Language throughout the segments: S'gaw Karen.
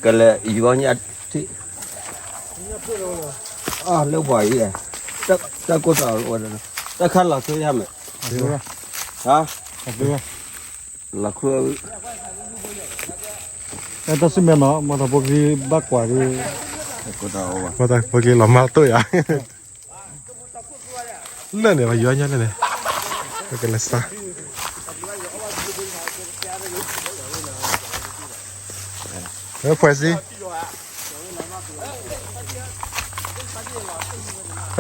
ကလဲၤယီၤညၣ်ထံၣ်, အလၢပှၤအံၤ, တၢ်ကိၢ်တၢ်အီၣ်, တၢ်ခါလီၤထွဲယါမဲာ်, ဟါ, လီၤထွဲ, အဲတၢ်စံၣ်မဲာ်နီၤ မၤသးဖိကလံၤဘၣ်ကွၢ်ဒ်, မၤသးဖိကလံၤလီၤမၢ်တိၢ်ယၤ လၢာ်န့ၣ် ပယီၤညါလၢာ်န့ၣ်, ပကလဲၤစါ, ဝဲဖှဲးစံ,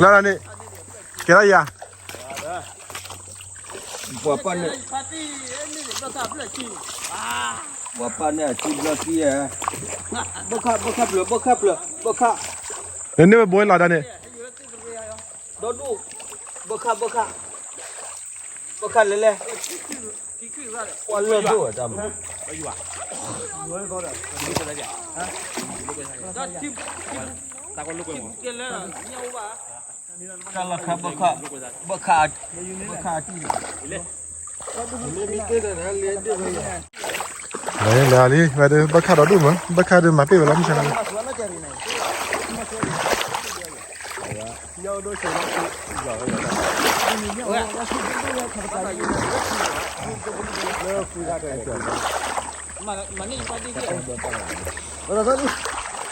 လၢန့ၣ်, ကဲထီၣ်ယၤ, ပှၤပာ်န့ၣ်, ပှၤပာ်န့ၣ်အစုဘျီကံဧါ, ဘၣ်ခၣ်, ဘၣ်ခၣ်ဖျၢၣ်, ဘၣ်ခၣ်ဖျၢၣ်, ဘၣ်ခၣ်, နန့ၢ်ဝဲဘိလီၤဒၣ်န့ၣ် ဒီဒူၣ်, ဘၣ်ခၣ်, ဘၣ်ခၣ်, ဘၣ်ခၣ်လဲၤလဲၣ်, ပှၤလၢဒိၣ်ဝဲတၢ်မၤ, တၢ်လီၢ်ခါဘၣ်ခၣ်, ဘၣ်ခၣ်, ဘၣ်ခၣ်တံၢ်, လဲၤလံ, ဝဲဒၣ်ဘၣ်ခၣ်ဒီဒူၣ်မး, ဘၣ်ခၣ်ဒုးမၤပ့ၢ်ဝဲလီၤ မုၢ်ဆါခါလီၤ.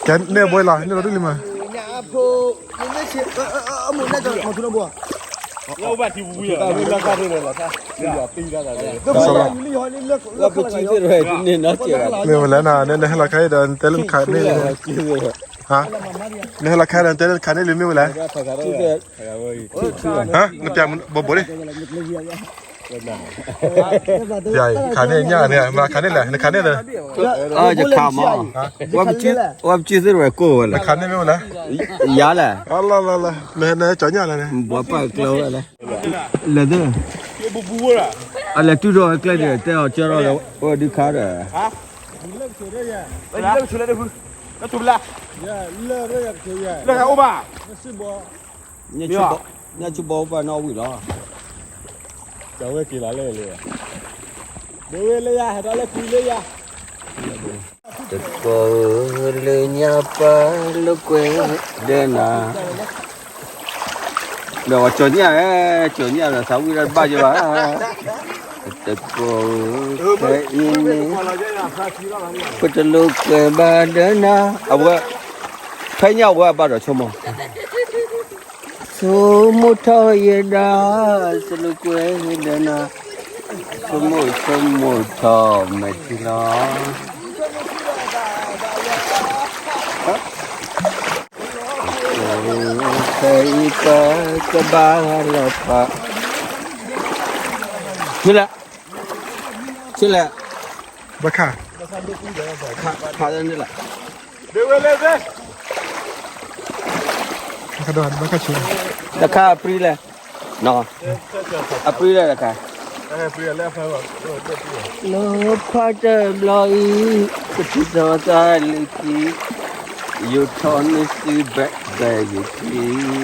ကဲန့ၢ်ဘိလီၤ န့ၢ်လီၤဒူၣ်လံမး, မ့ၢ်ဝဲလဲၣ်နၤ နဟဲလီၤခါအံၤဒီး နတဲလၢနခးန့ၢ်လံ, နဟဲလီၤခါအံၤဒီး နတဲလၢနခးန့ၢ်လံမ့ၢ်ဝဲလဲၣ်, နပျးဘိးဘိးလံ, ပျးခးန့ၢ်ညၣ်န့ၣ် မၤခးန့ၢ်လဲၣ် နခးန့ၢ်လဲၣ်, ဝဲပစုသ့ၣ်ဝဲကိၢ်ဝဲလဲၣ်, နခးန့ၢ်မ့ၢ်ဝဲလဲၣ်, ယၤလဲၣ်, နဟဲကၠီညၣ်လဲၣ်, ဘိးပၢ်ကျၢဝဲလဲၣ်, လဲၤသ့ၣ်, အလဲၤတုၤထီၣ်ဝဲကျဲဒၣ် တဲအီၤကၢထီၣ်ဒီး အိၣ်ဒုးခါဒီး လၢကဆိလၢဒၣ်ဖု, လၢကဆိဘလါ, လၢကအိၣ်ဘၣ်, ညၣ်ဆူဘီအိၣ်ဘၣ်နီၣ်ဝံၤလီၤ, ကဝဲက့ၤလီၤလၢလၢ, ဒ်ဝဲလၢယၤ ဟဲဒီးလၢကွံလၢယၤ, တကိးလၢညါပၢ်လိာ်ကွဲဒီးနၤ ဒီးကၠီညၣ်, ကၠီညၣ်ဒီးသးဝံၣ်ဒီးတဘၣ်ယဘၣ်, တကိးဖဲအံၤန့ၣ် ပတလိာ်ကွဲဘၣ်ဒီးနၤ, အဝဲ, ဖဲညၣ်ဝဲအဘၣ်ဒီးဆိကမိၣ်, ဆိကမိၣ်ထီၣ်ယဲဒၣ်, တလိာ်ကွဲဒီးနၤ, ဆိကမိၣ်ဆိကမိၣ်ထီၣ်မဲာ်ထံလီၤ ဖဲအံၤပကဘၣ်လီၤဖး, မ့ၢ်လဲၣ်, ဆ့လဲၣ်, ဘၣ်ခၣ်, ခးလၢန့ၣ်လီၤ, ဘၣ်ခၣ်ဆူ, တခါအပြံလဲၣ်, အပြံလဲၣ်တခါ လီၤဖးတဘျီအံၤ, ပထံၣ်ထီၣ်သးလၢခံ, ယိၤထီၣ်န့ၢ်သုဘဲဘဲယခံ, ဒီးနတဲအီၤလၢနဒီတကီးဒီး ဖီတၢ်ယီၤ, ဖီတၢ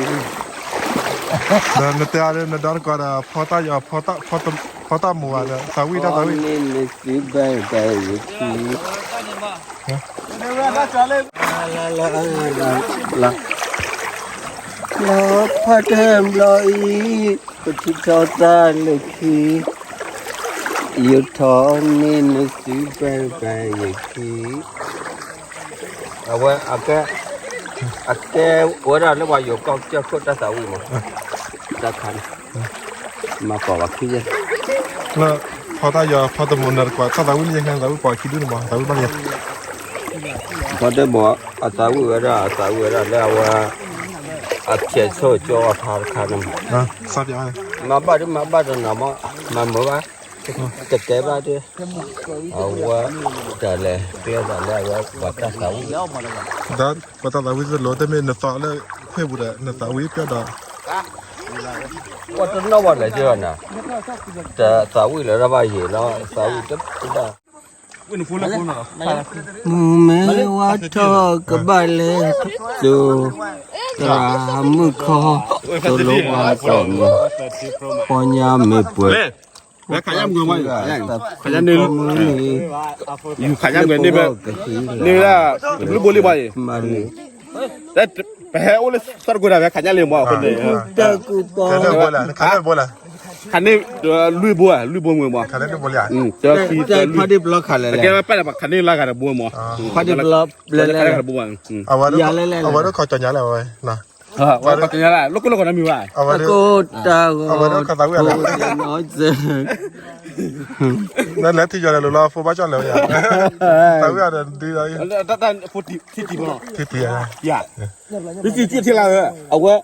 ်မိၢ်ဘၣ်ဒီး သးဝံၣ်တၢ်သးဝံၣ်, န့ၢ်သုဘဲဘဲယခံ လီၤ, လီၤဖးတဘျီအံၤ, ပထံၣ်ထီၣ်သးလၢခံ, ယိၤထီၣ်န့ၢ်နသုဘဲဘဲယခံ, အဝဲ, အကဲဝဲဒၣ်လၢပှၤယိၤကီၢ်ကၠၢၢ်ခိၣ်တၢ်သးဝံၣ်မး, တၢ်ခါန့ၣ်, မၤကီးဘၣ်ခံယဲၢ်, လၢဖီတၢ်ယီၤဖီတမိၢ်နၤတကွၢ် တၢ်သးဝံၣ်လၢယဲၢ်ခါန့ၣ် သးဝံၣ်ပှၤခံဒူၣ်န့ၣ်မး သးဝံၣ်ဘၣ်လံ, ဖီတမိၢ်အသးဝံၣ်ဝဲဒၣ် အသးဝံၣ်ဝဲဒၣ်လၢအဝဲ, အဖျဲးဆိကၠီအီၤဖးတခါန့ၣ်မး, မၤဘၣ်ဒုးမၤဘၣ်တနီၤမး, မၤမုာ်ဘၣ်, တကဲဘၣ်ဒုး, အဝဲ, တၢ်လဲၤကျဲဘၣ်လၢအဝဲပှၤတၢ်သးဝံၣ်, ဒီးပှၤတၢ်သးဝံၣ်တလိၣ်တမ့ၢ်နသီလၢခွဲးပူၤဒီး နသးဝံၣ်ပျီဒီး ပှၤတနီၣ်ဘၣ်လဲၤကၢၤနီၤ, တၢ်သးဝံၣ်လၢၤတၢ်ဘၣ်ယံာ်လီၤ သးဝံၣ်တဘၣ်, မုၢ်မ့ၢ်ဝါထီၣ်ကဘၣ်လဲၤ, သရၣ်မုၣ်ခီ, သိၣ်လိပှၤတီၢ်မုၢ်, ပီညါမ့ၢ်ပှဲၤ, ဝဲခးညါမုၢ်မီၤ, ခးညါန့ၣ်, ယူၤခးညါမုၢ်န့ၣ်, န့ၣ်ဝဲဒၣ် တဘျုးဘိလံဘၣ်အံၤ, ပဟဲအိၣ်လၢသီတကိးဒၣ်ဝဲခးညါလံမီၤအဃိန့ၣ်, ခးန့ၢ်လွံၢ်ဘိ, လွံၢ်ဘိမုၢ်မီၤ, ခးန့ၢ်လွံၢ်ဘိ, ခးန့ၢ်လၢဂၤတဘိမီၤ, ခးန့ၢ်လၢဂၤတဘိမီၤ, အဝဲဒၣ်ခီကၠီညါလၢအဝဲ အဝဲဒၣ်ခီသးဝံၣ်အလီၢ်, လၢထံယီၤလဲၤလိၤလီၤ ဖိဘၣ်ကၠီၣ်လဲၤဝဲယၤ, သးဝံၣ်အဒီးဒ်, ထံတံၤ, အဝဲ,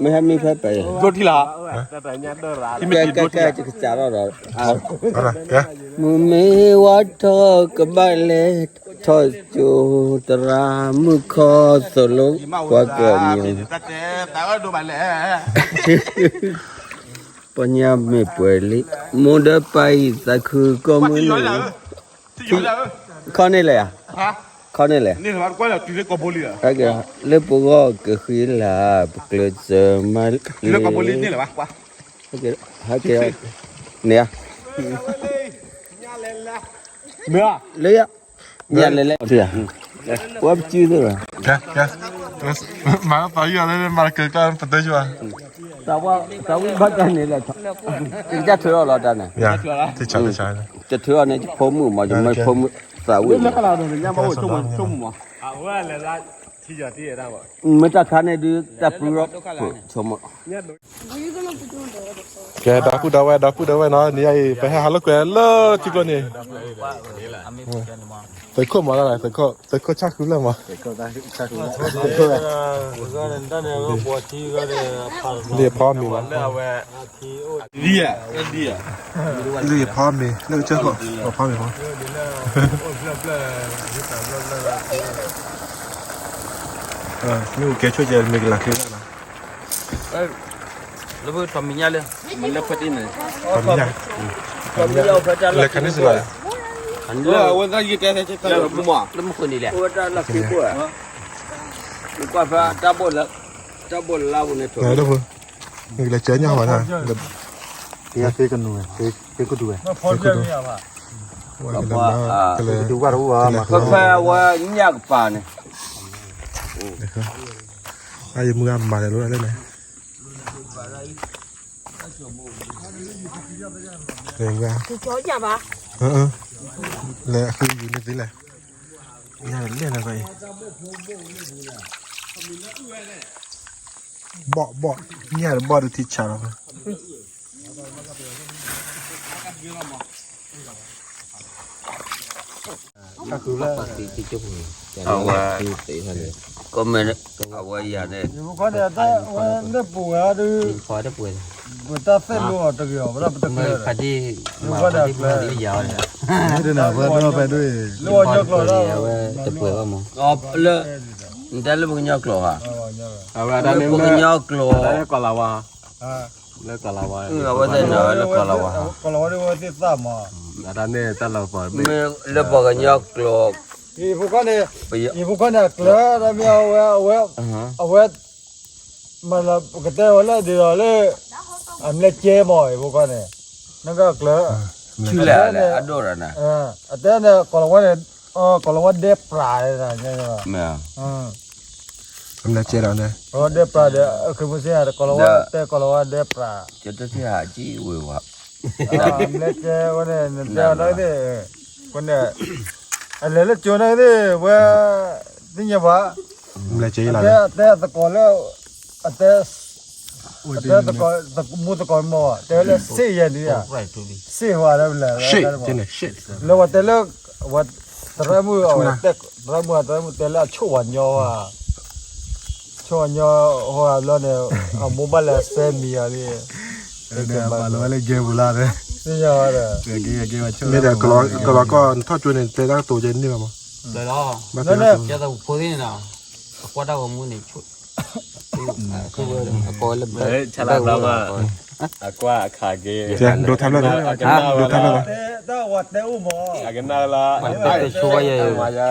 မ့ၢ်ဟဲမံဖဲပ, ဒိထံလီၤ, ကဲကဲကဲ ကစးထီၣ်ဒီး, မုၢ်မ့ၢ်ဝါထီၣ်ကဘၣ်လဲၤထီၣ်ကၠိ, သရၣ်မုၣ်ခီသိၣ်လိကွၢ်ကီၢ်မံၤ, ပှၤညါမ့ၢ်ပှဲၤလံ, မိၢ်ဒီးပၢ်အံၤသးခုကီၢ်မုၢ်န့ၣ်, ခီန့ၣ်လဲၣ်, ခီန့ၣ်လဲၣ်, လၢပဂီၢ်ကဃံလၤ ပကျဲးစၢးမၤလၢ, န့ၣ်, လၢယၤ, ညါလဲၤလဲၤ, ပှၤပစုသ့ၣ်ဘၣ်, မၤသးယီၤလၢမၤကကျါပတဲယွၤ, သးဝံၣ်ဘၣ်တၢ်န့ၣ်လဲၣ်, ကစၢ်ထုးအီၤလီၤတၢ်န့ၣ်, တထုးအီၤန့ၣ် ယဖိမုၣ်မး ယမ့ၢ်ဖိမုၣ်သးဝံၣ်မး, မ့ၢ်တၢ်ခါန့ၣ်ဒုး တၢ်ပူၤ, ဆိကမိၣ် ကဲ ဒီပုၢ်ဒီဝဲၢ် ဒီပုၢ်ဒီဝဲၢ်နီၤ နံၤအံၤ ပဟဲဟးလိာ်ကွဲလၢထံကျိန့ၣ် သုးခိၣ်မး သုးခိၣ်ဆၣ်ဃုလၢမး လံာ်ဖီမ့ၤမး လံာ်ဖီမ့ၤ လၢကစၢၢ်ခိၣ် ဖီမ့ၤမး မ့ၣ်အူကဲဆိၣ်ကဲ မ့ၢ်ကလၤချ့လၢနီၤ လၢဖဲတမံၤညါလၢ တမံၤညါ လဲၤခးန့ၢ်စ့ၢ်ကီး လၢအဝဲသ့ၣ်ယတဲတဲတဲလၢမုၢ်မး လၢမုၢ်ဃုနံၤလဲၣ် အဝဲတၢ်လၢခ့ခိၣ် ကွၢ်ဖဲတၢ်ဘိၣ်လါပူၤန့ၣ် နကလဲၤကၢညါဝဲဒၣ် သ့ကနူၤဝဲ သ့ကဒူဝဲ သ့ကဒူဝဲ ကဖဲအဝဲညၣ်ကပၤန့ၣ် အယမုၢ်ဂၤမၤလဲၤလိာ်လၢန့ၣ် လဲၤအဃုယူၤန့ၢ်သ့လဲၣ် ညၣ်လဲၣ်လၢၤဘၣ်အံၤ ဘီၣ်ဘီၣ် ညၣ်တဘီၣ်ဒုးထံဆးလီၤ အဝဲ ကီၢ်မဲ အဝဲယၤန့ၣ် ယဖိခွါန့ၣ် အဝဲလၢပူၤဝဲဒုး ပတၢ်သ့ၣ်လိအီၤတဂ့ၤအီၤ ဝဲဒၣ်ပတကျဲၤ ယဖိခွါန့ၣ်အကျဲၤ လၢပှၤကညီကျိာ်လၢ လၢ နတဲလၢပှၤကညီကျိာ်ဧါ လၢပှၤကညီကျိာ် လၢကီၢ်လၤဝါ အဝဲသ့ၣ်န့ၣ် လၢကီၢ်လၤဝါ ကီၢ်လၤဝါဒ်ဝဲသ့ၣ်သၣ်မး မ့ၢ်လၢပှၤကညီကျိာ် ယဖိခွါန့ၣ် ယဖိခွါန့ၣ် အကျဲၤ တမ့ၢ်အဝဲ အဝဲ မ့ၢ်လၢပကတဲဝဲလၢဒ်သိးလၢ အမျဲကဲမး ယဖိခွါန့ၣ် နကအကျဲၤ ဆူလဲၣ် အဒိၣ်ဒီးနၤ အတဲန့ၣ် ကီၢ်လၤဝါန့ၣ် ကီၢ်လၤဝါဒဲပြး မ့ၢ် အမျဲကဲဒီး ဒဲပြးဒီး အခ့မုၢ်စ့ၢ် ကီၢ်လၤဝါတဲကီၢ်လၤဝါဒဲပြး ကတထံၣ်ဟးကံဝ့ၤဝါ အမျဲကဲဝဲန့ၣ် နတဲအီၤန့ၣ် ဝဲန့ၣ် အလဲၤလၢကၠိန့ၣ်သ့ၣ် ဝဲ သ့ၣ်ညါဘၣ် အတဲအသကိးလၢ အတဲ အတဲသကိး မူသကိးမီၤ တဲဝဲလၢစ့ၣ်ယဲၢ်န့ၣ် စ့ၣ်ဝဲလၢ လၢဝဲတဲလၢ ဝဲ သရၣ်မုၣ် သရၣ်မုၣ် သရၣ်မုၣ်တဲလၢအဆိၣ်ဝဲညီဝဲ ဆိၣ်ဝဲညီ ဟိဘျီန့ၣ် အမိၢ်ဘၣ်လဲၤစဲမံၤအီၤလံ မၤလီၤဝဲလၢကဲပူၤလၢ်န့ၣ် သ့ၣ်ညါဝဲဒီး မ့ၢ်ဒီးကလီၤကီၢ် နထီၣ်ကၠိန့ၣ် တဲတၢ်ကတိၤကဲန့ၣ်လီၤမး ဘၣ်သ့ၣ် အကွၢ်တၢ်ဂီၤမူန့ၣ် ဆူၣ် အကွၢ်လၢဘၢ အကွၢ်အခါက့ ဒိးထါဖျၢၣ်လီၤ ဒိးထါဖျၢၣ်လီၤ တၢ်ဝဲတဲအိၣ်မး အကနၣ်လီၤ ဆိ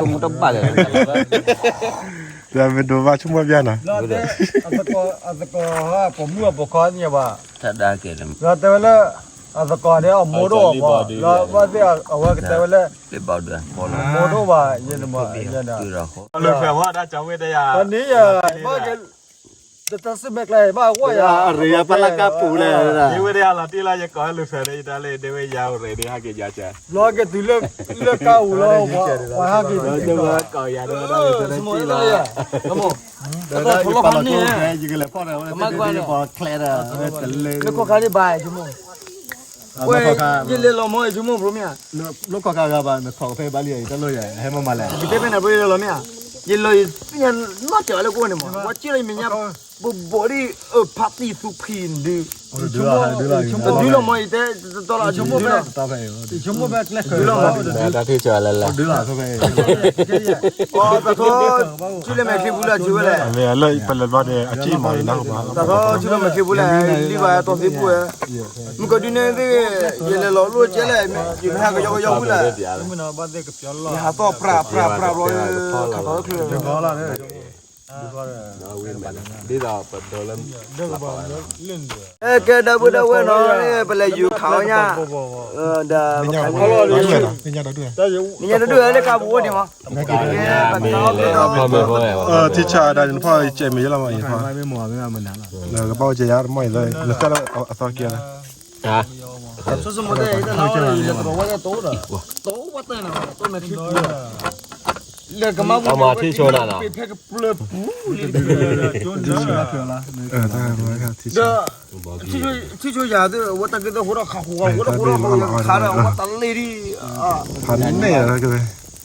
ကမိၣ်တဘၣ်လၢၤ ဒီးမ့ၢ်ဒိးဘၣ်ဆိကမိၣ်ဘၣ်နီၤ, အသကိး, အသကိး, ပိာ်မုၣ်အပိာ်ခွါန့ၣ်ဘၣ်, လီၤတဲဝဲလၢ အသကိးန့ၣ် အမိၢ်ဒိၣ်အီၤဘၣ်, လီၤဘၣ်သ့ၣ်အဝဲကတဲဝဲလၢ မိၢ်ဒိၣ်ဘၣ်, ယန့ၣ်မး, လၢဖဲဝဲဒၣ်ကဝဲတယၤ, န့ၣ်ယၤ, ဘၣ်က့ၤ တၢ်စံၣ်မဲာ်ကျါ ဘၣ်ဂီၢ်ယၤ, အရ့ယၤပလၢကါပူၤလဲၣ်, ဒ်ဝဲဒၣ်လီၤတံၢ်လီၤ ယကိးလၢဖဲန့ၣ် ယတၢ်လၢဒ်ဝဲယၤအိၣ်ရ့ဒ်ဟဲက့ၤယၤကၢ်, လီၤက့ၤတုၤလၢကါပူၤလီၤ, ပှၤဟဲက့ၤ, ကိးယၤဒ်ဝဲဒၣ်ယတၢ်လၢတံၢ်လီၤ, ဒီးယပာ်လီၤကျိဖဲ ယကလဲၤဖီၣ်ဒီးဝဲတၢ်ဒ်ယပီၤချဲဒီး, လၢခီၣ်ခါဒ်ဘၣ်ဆိကမိၣ်, ဝဲ, ယလဲၤလီၤမီၤဆိကမိၣ်ဘျီမ့ၢ်ဧါ, လၢခီၣ်ခါဂၤဘၣ် နခီၣ်ဖဲဘၣ်လံ ယတၢ်လီၢ်ယၤ ဟဲမၤမၤလဲၣ်, ယတဲဖဲန့ၣ်ဘျီယလဲၤလီၤမ့ၢ်ဧါ, ယလီၤယသ့ၣ်ညါနီၢ်စၢၤလၢကအိၣ်န့ၣ်မး, ဝဲက့လီၤယမဲာ်ညါ, ဘိးဘိးဒ်, ဖးတံၢ်သူဖံးဒုး, တဒုလီၤမီၤ ယတဲ, တတီလီၤဆိကမိၣ်ဖဲ, ဆိကမိၣ်ဖဲကျဲဃၢၤလီၤ, တၢ်ထံၣ်ကၢၤလၢလၢ, တထီ, ဆူလဲၣ်မဲာ်ချံပူၤလၢအဆံဝဲလဲၣ်, လၢပလဲၤဘျီန့ၣ် အစံၣ်မၤအံၤနၢ်ဟူဘၣ်, တၢ်ထီဆူလဲၣ်မဲာ်ချံပူၤလဲၣ်, လံဘၣ်တီသ့ပူၤဝဲ, မုၢ်ကဒုန့ၣ်သ့ၣ်, ယလဲၤလီၤလိၣ်ကဲလဲၣ်, ယမ့ၢ်ဟးကယီကယီဝံၤလဲၣ်, ယဟးသီၣ်ပြးပြးပြးဘျီ, ခးသီၣ်ချၢ ဒ်သိးပဒိလၢ, ကဲဒီပုၢ်ဒီဝဲၢ်နီၤ, ပလဲၤယူၤခးဝဲညါ, ဒီး, မဲာ်ညါတဒူၣ်လၢကါပူၤအိၣ်န့ၣ်မး, ထံဆးဒၣ်န့ၣ်ဖီၣ်ကဲမ့ၢ်ယလီၤမးအံၤဖီၣ်, ကဘၣ်အိၣ်ကဲယါတမီၢ်အံၤလၢ နသၣ်လၢအသီကဲလၢ ဆိကမိၣ်တဲ ယတၢ်လီၢ်လၢယတရီဝဲဒၣ်တိၣ်ဒီး, တိၣ်ဝဲတၢ်န့ၣ်, တိၣ်မဲာ်ချံပူၤ, လၢကမၤပူၤန့ၣ် ပ့ၤဖဲကပျၢၤပူၤလံ, ဒီး, ထံဆိယၤသ့ၣ် အဝဲတၢ်က့ၤသ့ၣ်ဟိထီၣ်ခးဃိးဝဲ, ဟိထီၣ်ဃိထီၣ်ဃိထီၣ်ခးဒီး အဝဲတၢ်လ့ၢ်ဒံး, ဖးန့ၢ်,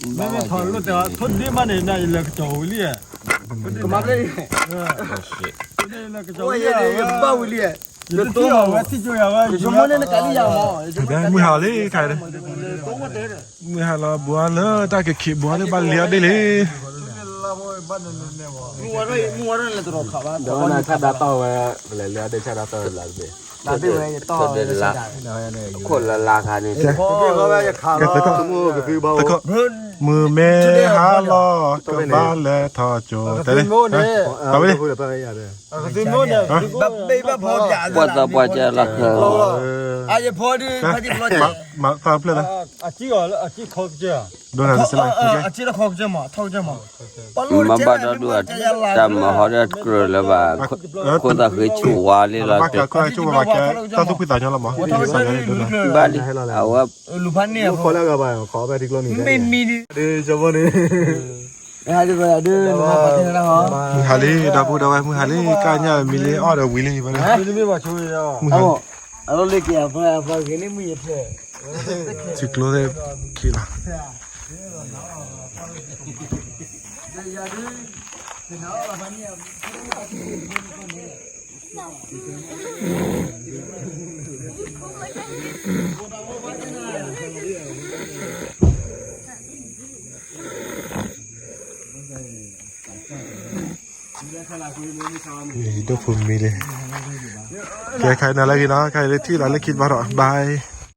မ့မ့ၢ်ထီၣ်လိၣ်တဲအီၤ ထိၣ်ဒ့မးန့ၣ် နယလဲၤကစီၤဝံၤလံ, ကမၤဖျဲၣ်, ဝဲယဘၣ်ဝံၤလံ, ယတိၢ်မးဝဲ ထံဆိယၤဝဲ ယဆိကမိၣ်န့ၣ်နကးလံယၤမး, မုၢ်ဟါလံခါ, မုၢ်ဟါလီၤ ဘှါလၢတၢ်ကခံး ဘှါလၢဘၣ်လံအီၤဒ်လံ, မုၢ်ဝါထီၣ်လဲၤတရီခးဘၣ်, ဒီးနခါဒါတီၢ်ဝဲ, ပလဲၤလၢအဒ့ဆၣ်ဒါတီၢ်လၢတဘ့ၣ်, ခိၣ်လၢလါခါန့ၣ်, မုၢ်မ့ၢ်ဟါလီၤ ကဘၣ်လဲၤထီၣ်ကၠိ, တဝဲ, ပှၤသးပှၢ်ကဲလီၤ, မၤသးဖျၢၣ်လၢ, ဒိၣ်နၤတစဲးလၢ, မၤဘၣ်ဒီဒူၣ်, တၢ်မၤဟီဒီးတကြၢးလၢၤဘၣ်, ခိၣ်သးဃ့ဆိဝါလံလီၤ, တၢ်သူၣ်ဖှံသးညီလီၤမး, ဘၣ်လံ, အဝဲ, မ့ၢ်မံၤဒုး, မုၢ်ဟါလံ ဒီပုၢ်ဒီဝဲၢ် မုၢ်ဟါလံ ကၢ်ညၣ်မံၤလံ အီၣ်ဒီးဝံၤလံ မုၢ်ဟါလံ, ထံကျိသ့ၣ်ခံလီၤ. ဒိၣ်ဖိမံၤလံ, ကဲခါအံၤနၤလၢဂ့ၤနီၤ ခါအံၤလၢထံၣ်လီၤလၢခံတဘၣ်ဒီး bye.